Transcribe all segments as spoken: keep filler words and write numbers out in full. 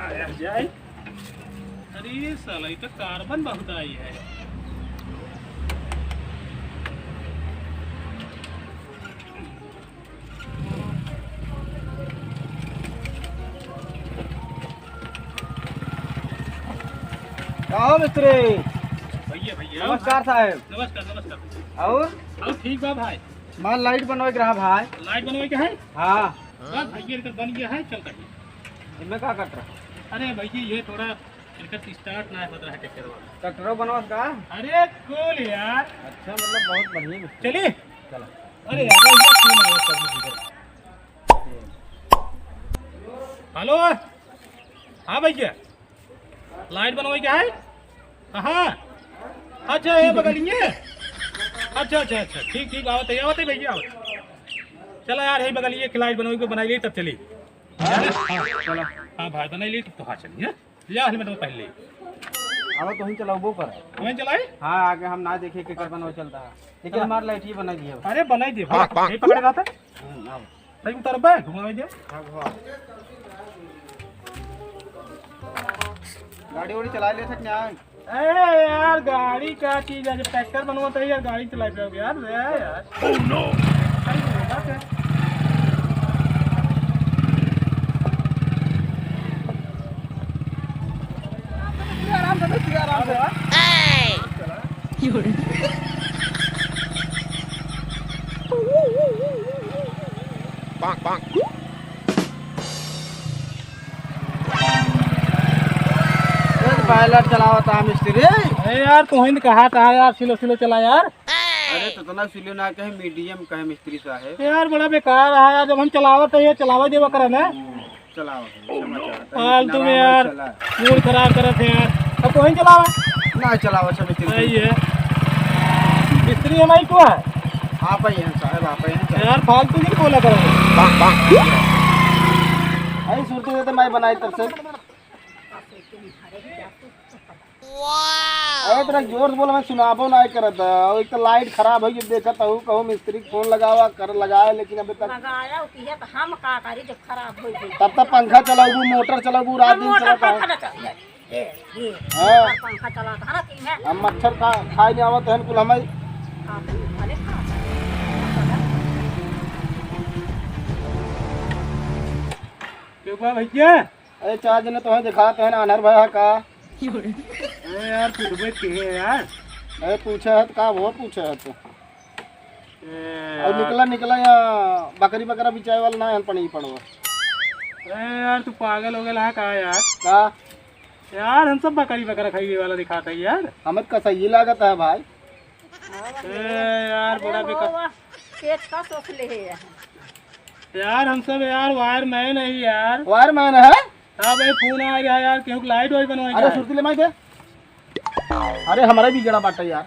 आया जाए। अरे ये साला, ये तो कार्बन बहुत आई है। का हो मिस्त्री? भैया, भैया। नमस्कार साहेब। नमस्कार, नमस्कार। और? और ठीक बा भाई। मार लाइट बनवाए के रहा भाई। लाइट बनवाए के है? हाँ। बस भैया, इनका बन गया है, चलता है। इनमें का कट रहा? अरे भैया, ये थोड़ा इनका start ना होत रहा ट्रैक्टर वाला। ट्रैक्टरो बनवात का? अरे cool यार। अच्छा, मतलब बहुत बढ़िया मिस्त्री। चलिए। चलो। अरे यार, ये कौन आया करने की? हेलो, हाँ भैया, लाइट बनवाई का है? कहाँ? अच्छा, ये बगलिए। अच्छा, अच्छा, अच्छा, ठीक, ठीक, आवत है, आवत है भैया, आवत है। चला यार, यही बगलिए की लाइट बनवाई को बनाई ली, तब चली। हाँ, चला। हाँ भाई, बनाई ली, तब तो हाँ चलिए। लिया हेलमेट में पहन ले। अब तो हम चलाउबो कर। हमें चलाई? हाँ, आगे हम ना देखे केकर बनवा चलता है, लेकिन हमार लाइट ही बनाई दिए। अरे बनाई दिए, हाँ, हाँ। यही पकड़े रहता। हम्म, आओ। तई उतरबे, घुमावे दे। हाँ, घुमा। गाड़ी वाड़ी चला ले सकते हैं? अरे यार, गाड़ी का चीज है, जब ट्रैक्टर बनवाता है यार, गाड़ी चला पाओगे यार, ले यार। Oh no! सही बोला क्या? आराम से, आराम से। पायलट चलावत है मिस्त्री। अरे यार, तू हिंद कहा था यार, स्लो स्लो चला यार। अरे, तो इतना स्लो ना कहे, मीडियम कहे मिस्त्री साहेब। यार, बड़ा बेकार है यार, जब हम चलावत है, ये चलावे देवा करे ना। चलाओ, क्षमा चाहता हूँ, फालतू लेकिन में आराम यार, से चला। मूड खराब करत है यार। अब तो वहीं चलावा। ना चलावा, सब मिस्त्री। सही है। मिस्त्री हमारी को है? आप ही हैं साहब, आप ही हैं। यार, फालतू नहीं बोला करो। आई सुनते हुए तो मैं बनाई तब से। अरे, तोरा जोर से बोल, मैं सुनाबो ना करत है। और एक तो लाइट खराब है, ये देखत हूँ, कहूँ मिस्त्री के फोन लगावा, कर लगाए, लेकिन अभी तक लगाया होती है, तो हम का करी जब खराब हो गई? तब तक पंखा चलाबू, मोटर चलाबू, रात दिन मोटर चलाता है। पंखा ना चल-, ये, ये, हाँ। मोटर पंखा चलाता है ना, तीन है। हम मच्छर खा, खाए नहीं आवत है, कुल हमारी। हाँ, तो भले खा। क्यों बा भैया? अरे, चार जने तोहे दिखात हैं, आन्हर भया है का? अरे यार, पूछबे के है यार? अरे, पूछे है तो का वो पूछे है तो? ए और यार। निकला, निकला या बकरी बकरा बिचाए वाला ना है, पड़ी पड़वा। अरे यार, तू पागल हो गया है का यार? का? यार, हम सब बकरी बकरा खाइए वाला दिखाता है यार। हमें कसैये लागत है भाई। ए यार, बड़ा बेकार। पेट का सोच ले है यार। यार, हम सब यार wireman है यार। Wireman है? हाँ भाई, फोन आ रहा है यार, केहू के लाइट वाइट बनवाई अरे, जाए। सुरती ले माई दे। अरे, हमारा भी जड़ा बाटा यार।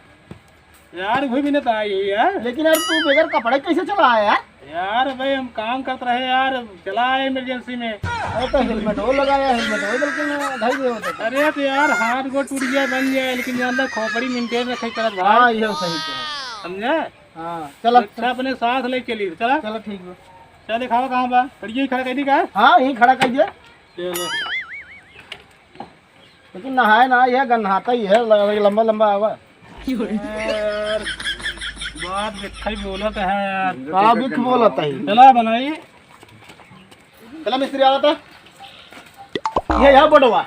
यार, वो भी ना तो आई है यार। लेकिन यार, तू बगैर कपड़े कैसे चला आया यार? यार भाई, हम काम करत रहे यार, चला आए emergency में। अरे तो helmet वो लगाया, helmet वो बल्कि मैं ढाई गए होते। अरे तो यार, हाथ गोड़ टूट गया, बन गया, लेकिन ये अंदर खोपड़ी maintain रखे करत भाई। हाँ, ये सही कहा। समझे? हाँ, चला। अच्छा, अपने साथ ले चली, चला। चला, ठीक बा। चल, दिखावा कहाँ बा? करिए, खड़ा कर दी का? हाँ, यहीं खड़ा कर दिया। चलो। लेकिन नहाए ना, यह गन्हाता ही है, ल-, लंबा लंबा आवा। यार, बात मिथ्या ही बोलत है यार। का मिथ्या बोलत है? चला बनाई। चला मिस्त्री आवता। ये यहाँ बड़वा।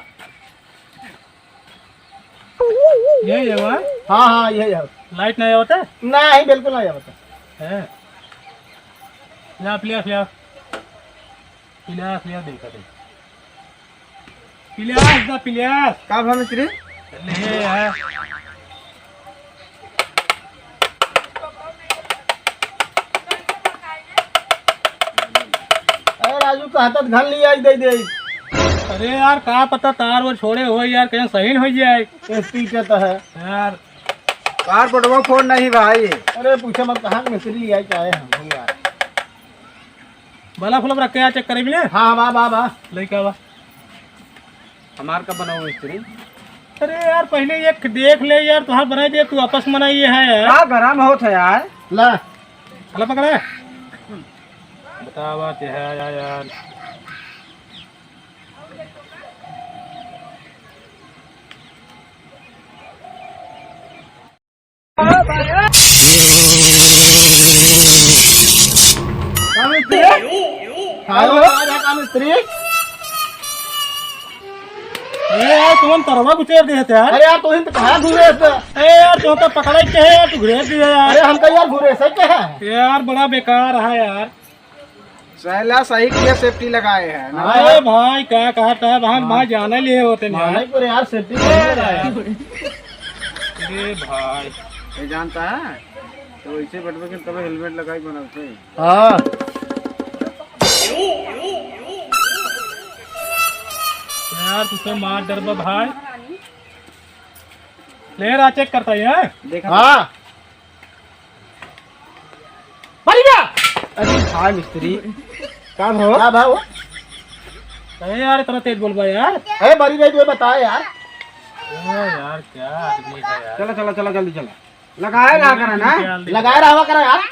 ये, ये हुआ? हाँ, हाँ, ये, ये। लाइट नहीं आवता? नहीं, बिल्कुल नहीं आवता। है? ले, ले, ले। पिलास लिया, देखा दे। पिलास दा, पिलास। का भा मिस्त्री? ले है। अरे राजू, कहता तो घर ले आई, दे दे। अरे यार, का पता तार वो छोड़े हो यार, कहीं सही न हो जाए। एसपी के तो है। यार। तार बटवा फोड़ नहीं भाई। अरे पूछे मत, कहाँ के मिस्त्री ले आई, क्या है हम यार। बल्ब उल्ब रख के आ, check करे मिले? हाँ, बा, बा, बा। लइका बा। हमार का बनाओ मिस्त्री? अरे यार, पहले एक देख ले यार, तुहार बनाई दे, तू आपस में बनाई है यार। का गरम होत है यार? ला। हला पकड़े। बतावा के है यार, यार। आयो, आ जा काम मिस्त्री। ए यार, तुमन तरवा गुचेर दिहे थे यार। अरे यार, तू ही तो कहाँ घूमे थे? ए यार, तू तो पकड़े के है यार, तू घुरे दिहे यार। अरे हमका यार घुरे से क्या है? यार, बड़ा बेकार है यार। सहला सही किया, safety लगाए हैं ना। अरे भाई, क्या कहता है, हम हाँ। भाई जाने लिए होते हैं माने यार। पर यार, safety ए नहीं लगाए। यार। अरे भाई। ये जानता है? तो इसे बटवे के तबे helmet लगाई बनाते हैं। हाँ। यार, तुझे मार डरबा भाई। ले रहा, check करता है, हैं? देखा हाँ। बड़ी बा! अरे हाँ मिस्त्री। का भाव? का भाव? अरे यार, इतना तेज बोलबा यार। अरे बड़ी भाई, तू बता यार। ओ यार, क्या आदमी है यार। चला, चला, चला, जल्दी चला। लगाए रहा करा ना। क्या आदमी? लगाए रहा करा यार।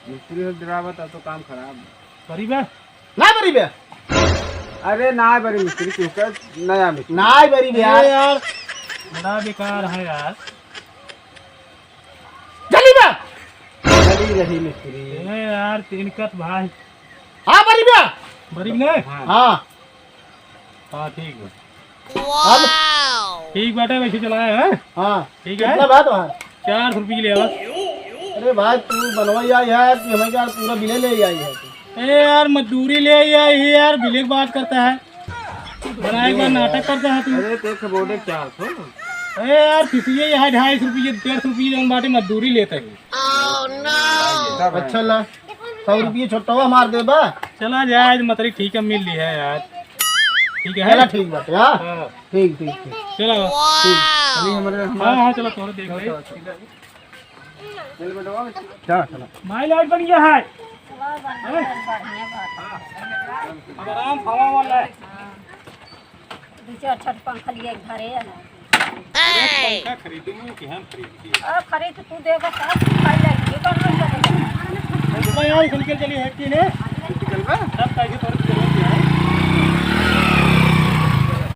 मिस्त्री से डरावा था तो काम खराब। बड़ी बा? ना बरी बे। अरे ना बरी मिस्त्री, तू कर नया मिस्त्री। ना बरी बे यार। अरे यार, बड़ा बेकार है यार। जल्दी बे। जल्दी रही मिस्त्री। ए यार, तीन कत भाई। हाँ बरी बे। बरी बे? हाँ। हाँ। हाँ, ठीक है। अब? ठीक बाटे, वैसे चलाए हैं। हाँ। ठीक है। कितना बात है? चार सौ रुपये ले बस। अरे भाई, तू बनवाई आई है कि हमें क्या पूरा बिले ले आई है तू? ए यार, मजदूरी ले आई है यार, बिले की बात करता है। बनाए के बाद नाटक करता है तू। अरे, तो एक बोर्ड एक चार सौ। अरे यार, फिसिए यहाँ ढाई सौ रुपये, डेढ़ सौ रुपये जौन बाटे मजदूरी लेते हैं। सब है। अच्छा ला, सौ रुपये छोटा हुआ मार देबा। चला जाए, आज मतरी ठीक है, मिल ली है यार। ठीक है? चला ठीक बाटे, हाँ? हाँ। ठीक, ठीक, ठीक। चला। ठीक। अभी हमारे, हाँ, हाँ, चला, तोहरे देख ले। चला, चला। चल बेटवा। चला, चला। माई लाइट बन गया है। हैं? अब आराम हवा वाला है। दो चार छत पंखा लिए घरे है ना। अरे पंखा खरीदूं कि हम खरीद दिए? अब खरीद तू देबा, साफ सफाई लगी, ये कर रही है। मैं यहाँ से निकल चली है कि नहीं? निकल बा? सब कैसे तोड़ के चले गए हैं?